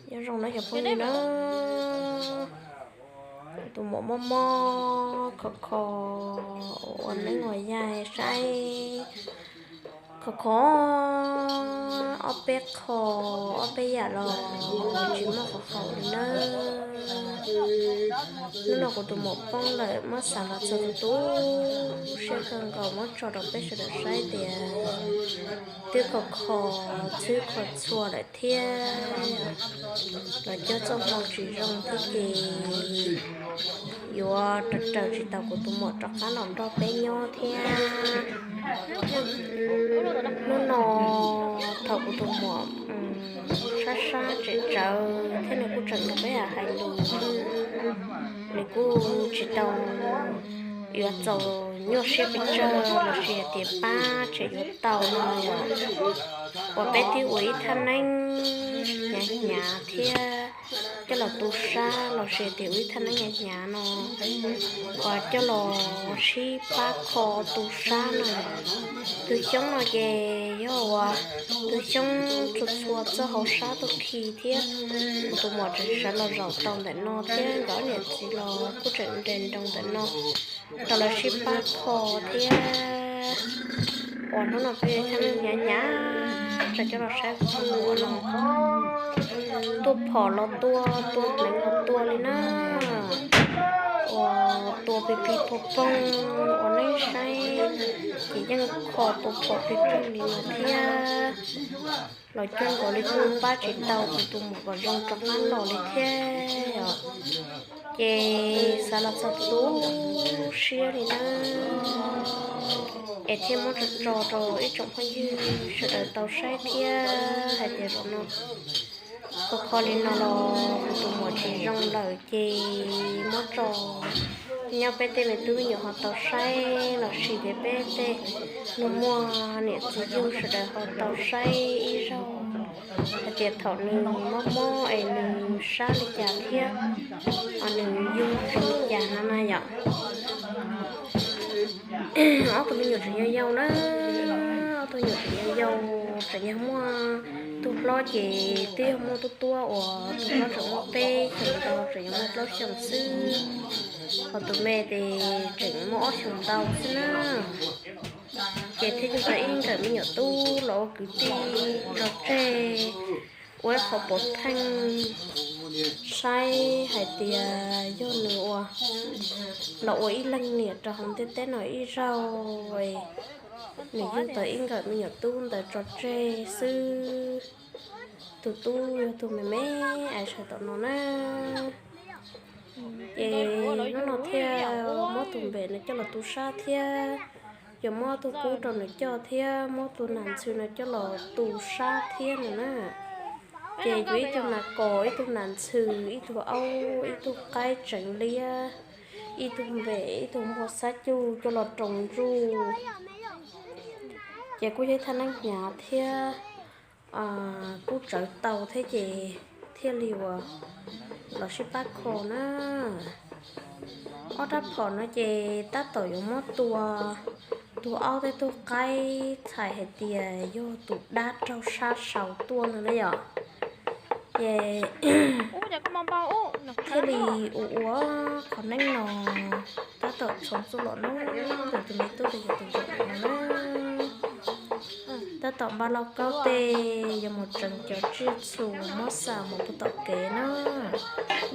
Nyob zoo na cov phooj ywg na, tus muam mob mob kho kho, ua neeb ua yaig saib, kho kho ob peb qho, ob peb yam los tsis muaj qhov haum li na. Hnub no kuv tus muam poob lawm, muab xav los txog tu tu siab kawg nkaus, muab tso rau peb sawv daws saib tias twb kho kho, txhwb kho txhua lawm thiab. Los coj txoj hmoo tsis zoo thiab ces yuav raws raws tsis tau kuv tus muam rov qab los nrog peb nyob thiab. Hnub no thaum kuv tus muam sab sab tsem tsawv thiab nws kuj tseem nrog peb hais lus, nws kuj tsis tau yuav txaus nyuaj siab pes tsawg lossis hais tias pab tsem yuav tau no los uas peb twb ua ib thaj neeb hnyav hnyav thiab coj los tu sab lossis tias ua ib thaj neeb hnyav hnyav no uas coj los sib pab kho tu sab no. Tus xyoob no ces yog uas tus xyoob txhua txhua txoj hauv sab tuaj khi thiab. Kuv tus muam tseem sawv los zaum tau ntawm no thiab nkawd niam txiv los kuj tseem nres nroo ntawm no rau lawv sib pab kho thiab. Uas hnub no peb thaj neeb hnyav hnyav tso coj los saib kuv tus muam no tuaj phom los tua, tua hneev los tua li na. Uas tua pig pig pog poog ua neeb saib ces yeej kho tua phom pig pig li no thiab. Los coj nkaus li kuj pab tsis tau kuv tus muam kom zoo rov qab los li thiab os. Ces xav los txog tu siab li na, es thiaj muab tso tso rau ib tsoom phooj ywg sawv daws tau saib thiab hais tias zaum no kho kho li no los kuv tus muam tsis zoo lawm ces muab tso nyob peb tej me tub me nyuam ho tau saib lossis tias peb tej nus muag niam txiv yug sawv daws ho tau saib ib zaug hais tias thaum nws mob mob es nws sab li cas thiab, nws yug zoo li cas no na yom. Ob tug me nyuam tseem yau yau na, ob tug me nyuam tseem yau yau, tseem yog muaj tus hlob ces twb yog muaj tuab tuab uas tus hlob tseem muaj peb xyoos ntau, tseem yog muaj plaub xyoos xwb, ho tus me ces tseem muaj ob xyoos ntau xwb na. Ces thiaj yug tau ib nkawm me nyuam tub los ua kwv tij tso tseg, ua ib qho pov theej saib hais tias yog nws ua los ua ib leeg niam rau hauv ntiaj teb no ib zaug, nws yug tau ib nkawm me nyuam tub ntawd tso tseg xwb. Tus tub yog tus me me aiv sawv tom no na. Ces hnub no thiaj muab tus npem no coj los tu sab thiab, yuav muab tus kub rau nws coj thiab muab tus nas ntxhw no coj los tu sab thiab no na. Ces yuav ib tug nas kos, ib tug nas ntxhw, ib tug aub, ib tug qaib tseev liab, ib tug npem, ib tug npua xab cuj coj los roos ntsuj. Ces kuj yog ib thaj neeb hnyav thiab, kuj tsawv tau thiab ces thiaj li uas los sib pab kho na. Ob rab phom no ces tab tom yuav muab tua tus aub thiab tus qaib txhais hais tias yog tus dab raug sab sau tuaj no na yom. Ces thiaj li ua ua qhov neeb no tab tom txhoov txuj lom no ntawm tus me tub tus yawm tus ntxhais no na. Tab tom npaj lauj kaub tej yuav mus tseev cov tsiaj txhu muab xa mus puag tom kev na,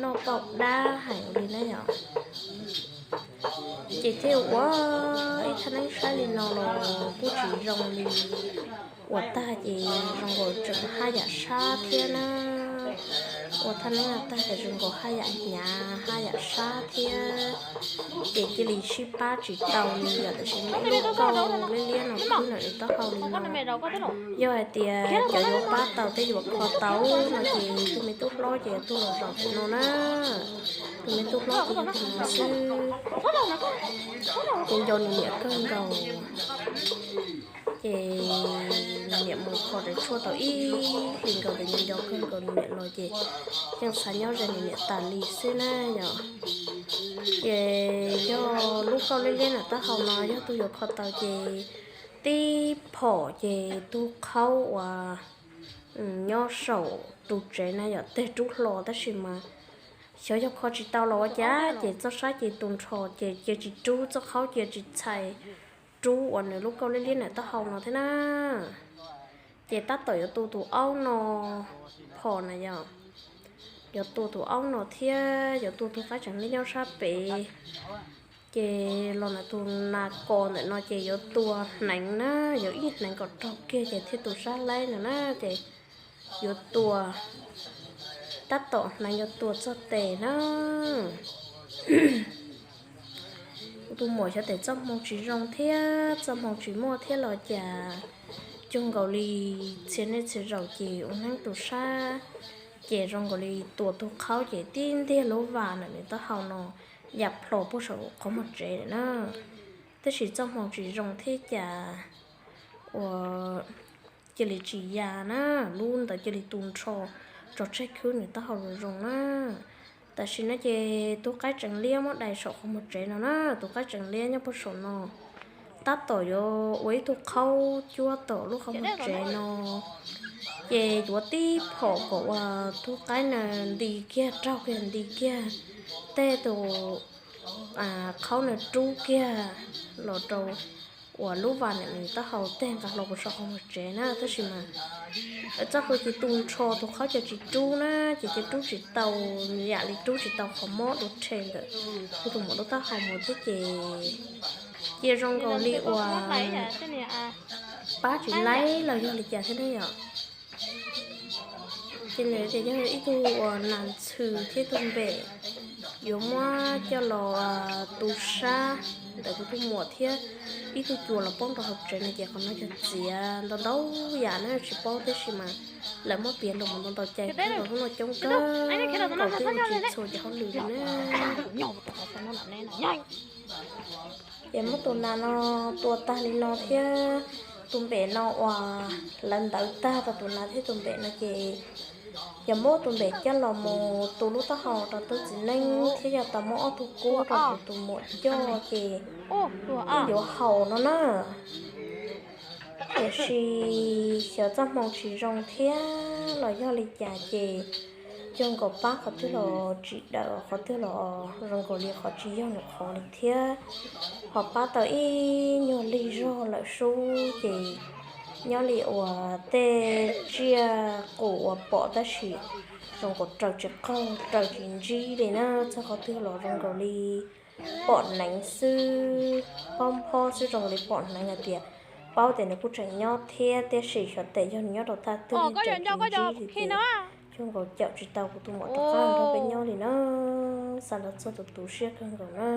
noj pauj dab hais li na yom. Ces thiaj ua ib thaj neeb saib li no los kuj tsis zoo li. Ua tag ces zoo nkaus tseem haj yam sab thiab na. Ua thaj neeb no tag ces zoo nkaus haj yam hnyav haj yam sab thiab. Ces cia li sib pab tsis tau li yom, tiam sis muaj ib lub kauj liab liab no khwb ntawm nws taub hau li no. Yog hais tias cov yuav pab tau thiab yuav kho tau no ces tus me tub hlob ces yog tus los zaum ntawm no na. Tus me tub hlob ces yog tus no xwb. Ces nco nws niam kawg nkaus. Ces nws niam mus kho rawv tshuaj tau ib hlis nkaus ces nco nco kawg nkaus nws niam los ces yeej xav nyob ze nws niam tas li xwb na yom. Ces yog lub kauj liab liab nram taub hau no yog tus yuav kho tau ces tib phom ces tus qhaub uas nyob saum ru tsev na yom, teg rub hlo tab sis mas xyov yog kho tsis tau los ua cas ces txoj sab ces tu nrho ces cia tsis rub, txoj qhaub cia tsis txhais rub uas nws lub kauj liab liab ntawm taub hau no thiab na. Ces tab tom yuav tu tus aub no phom na yom, yuav tu tus aub no thiab yuav tu tus qaib tseem liab nyob sab pem. Ces los ntawm tus nas kos ntawm no ces yuav tua hneev na, yuav ib hneev kom raug kiag ces thiaj tu sab laib no na. Ces yuav tua, tab tom hneev yuav tua txog tes na. Kuv tus muam xyov tes txoj hmoo tsis zoo thiab txoj hmoo tsis muaj thiab los cas, cuag nkaus li txhia niaj txhia zaus ces ua neeb tu sab, ces zoo nkaus li tua tus qhaub ces tib ntiag lub vas ntawm nws taub hau no ya plho puag saum qhov muag tsev na. Tab sis txoj hmoo tsis zoo thiab cas ua cia li tsis ya na, lub ntawd cia li tu nrho tso tseg khwb nws taub hau zoo zoo na. Tam sim no ces tus qaib tseem liab muab dai saum qhov muag tsev no na, tus qaib tseem liab nyob puag saum no, tab tom yuav ua ib tug qhaub cuab tom lub qhov muag tsev no. Ces yuav tib phom kom uas tus qaib na nti kiag, raug kiag nti kiag, tej tus qhaub na rub kiag los rau uas lub vas ntawm nws taub hau teg nqa hlo puag saum qhov muag tsev na. Tab sis mas txoj hlua ces tu nrho, tus qhaub ces tsis rub na, ces cia rub tsis tau, yam li rub tsis tau qhov mob dua rhe ntawm kuv tus muam lub taub hau mus thiab ces cia zoo nkaus li uas pab tsis laib los yog li cas thiab ne yom. Ces nws tias yog ib tug uas nas ntxhw thiab ib tug npem, yuav muab coj los tu sab ntawm kuv tus muam thiab ib tug cua los poob rau hauv tsev no ces qhov no yog txiav ntau ntau yam na tsis paub tab sis mas lawv muab piav los mus ntau ntau cai kawg, hnub no coob kawg nkaus twb ua tsis txhua cov hauj lwm li na. Ces muab tus nas no tua tag li no thiab, tus npem no uas lawv ntawv tag rau tus nas thiab tus npem no ces yog muab tus npem coj los mus tu lub taub hau rau tub txiv neej thiab yog tau muab ob tug kub rau kuv tus muam coj ces yeej yuav haus no na. Tiam sis xyov txoj hmoo tsis zoo thiab los yog li cas ces cuag nkaus pab qhov twg los tsis daws, qhov twg los zoo nkaus li qhov tsis yog nws qhov li thiab. Ho pab tau ib nyuag lig zog lawm sub ces nyob li uas tej tsiaj qus uas pom tab sis zoo nkaus raws tsis qaug raws tsis ntsib li na, txog qhov twg los zoo nkaus li pom hneev xwb, pob nphob xwb, zoo nkaus li pom hneev hais tias paub tias nws kuj tseem nyob thiab, tiam sis xyov tes yog nws nyob rau thaj twg li, tseem tsis ntsib li ces cuag nkaus caum tsis tau kuv tus muam rov qab nrog peb nyob li na. Xav los txog tus tu siab kawg nkaus na.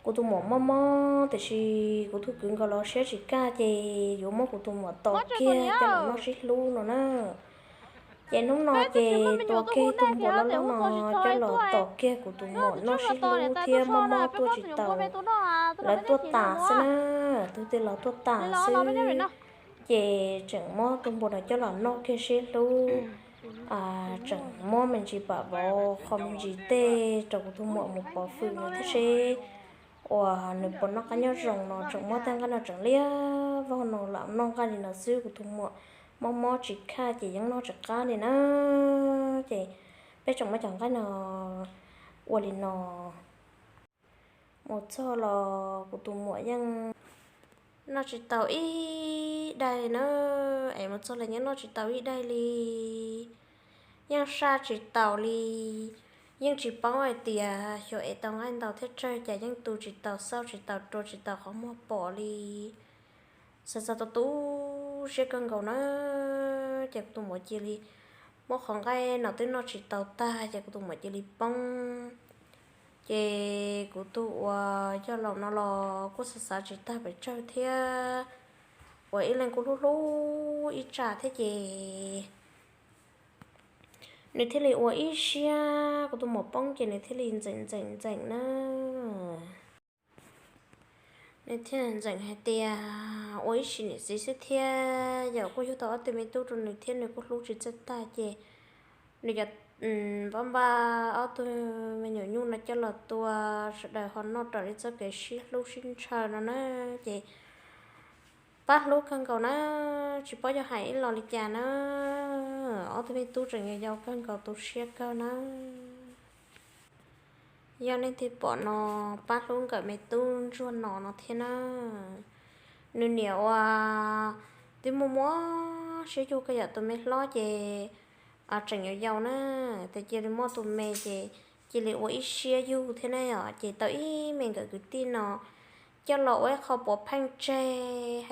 Kuv tus muam mob mob tiam sis kuv tus kwv nkaus los siab tsis kaj ces yuav muab kuv tus muam tos kiag coj los noj sib hlub no na. Ces hnub no ces tua kiag tus npua loj loj no coj los tos kiag kuv tus muam noj sib hlub thiab mob mob tuaj tsis tau, lawv tuaj tas xwb na, tus twg los tuaj tas xwb. Ces tseem muab tus npua no coj los noj kiag sib hlub, tseem muab me ntsis pam vov qho me ntsis tej rau kuv tus muam mus pov fwm no thiab seb uas nws puas noj qab nyob zoo no. Tseem muab tej nqaij no tseem liab vog no lam noj nqaij li no xwb, kuv tus muam mob mob tsis kaj ces yeej noj tsis qab li na. Ces peb tseem muab cov nqaij no ua li no. Mus txog los kuv tus muam yeej noj tsis tau ib daim li na, es mus txog los yeej noj tsis tau ib daim li, yeej saj tsis taus li. Yeej tsis paub hais tias xyov es tau nqaij ntau thiab tsawg cas yeej tu tsis tau, xauj tsis tau, rua tsis tau qhov muag pom li. Xav xav tu tu siab kawg nkaus na, ces kuv tus muam cia li muab qhov nqaij no twb noj tsis tau tag ces kuv tus muam cia li poob. Ces kuv tus uas yog laus no los kuj xav xav tsis tag pes tsawg thiab, uas ib leeg kuj hlub hlub ib tsam thiab ces nws thiaj li ua ib siab, kuv tus muam poob ces nws thiaj li ntxeem ntxeem ntxeem na. Nws thiaj ntxeem hais tias ua ib sim niam txiv xwb thiab, yog kuj yug tau ob tug me tub rau nws thiab nws kuj hlub tsis txawj tag ces nws cov npab npaj ob tug me nyuam nyuj no coj los tua, sawv daws ho noj raws li txoj kev sib hlub sib ntshaw no na. Ces pab hlub kawg nkaus na. tsis paub yog hais ib los li cas na. Ob tug me tub tseem yau yau kawg nkaus tu siab kawg na. Yog nej twg pom no, pab hlub nkawm me tub ntsuag no no thiab na. Nws niam ua twb muaj muaj siab yug kawg yom, tus me hlob ces tseem yau yau na, tes cia li muaj tus me ces cia li ua ib siab yug thiab na yom, ces tau ib me nkawm kwv tij no coj los ua ib qho puav pheej tseg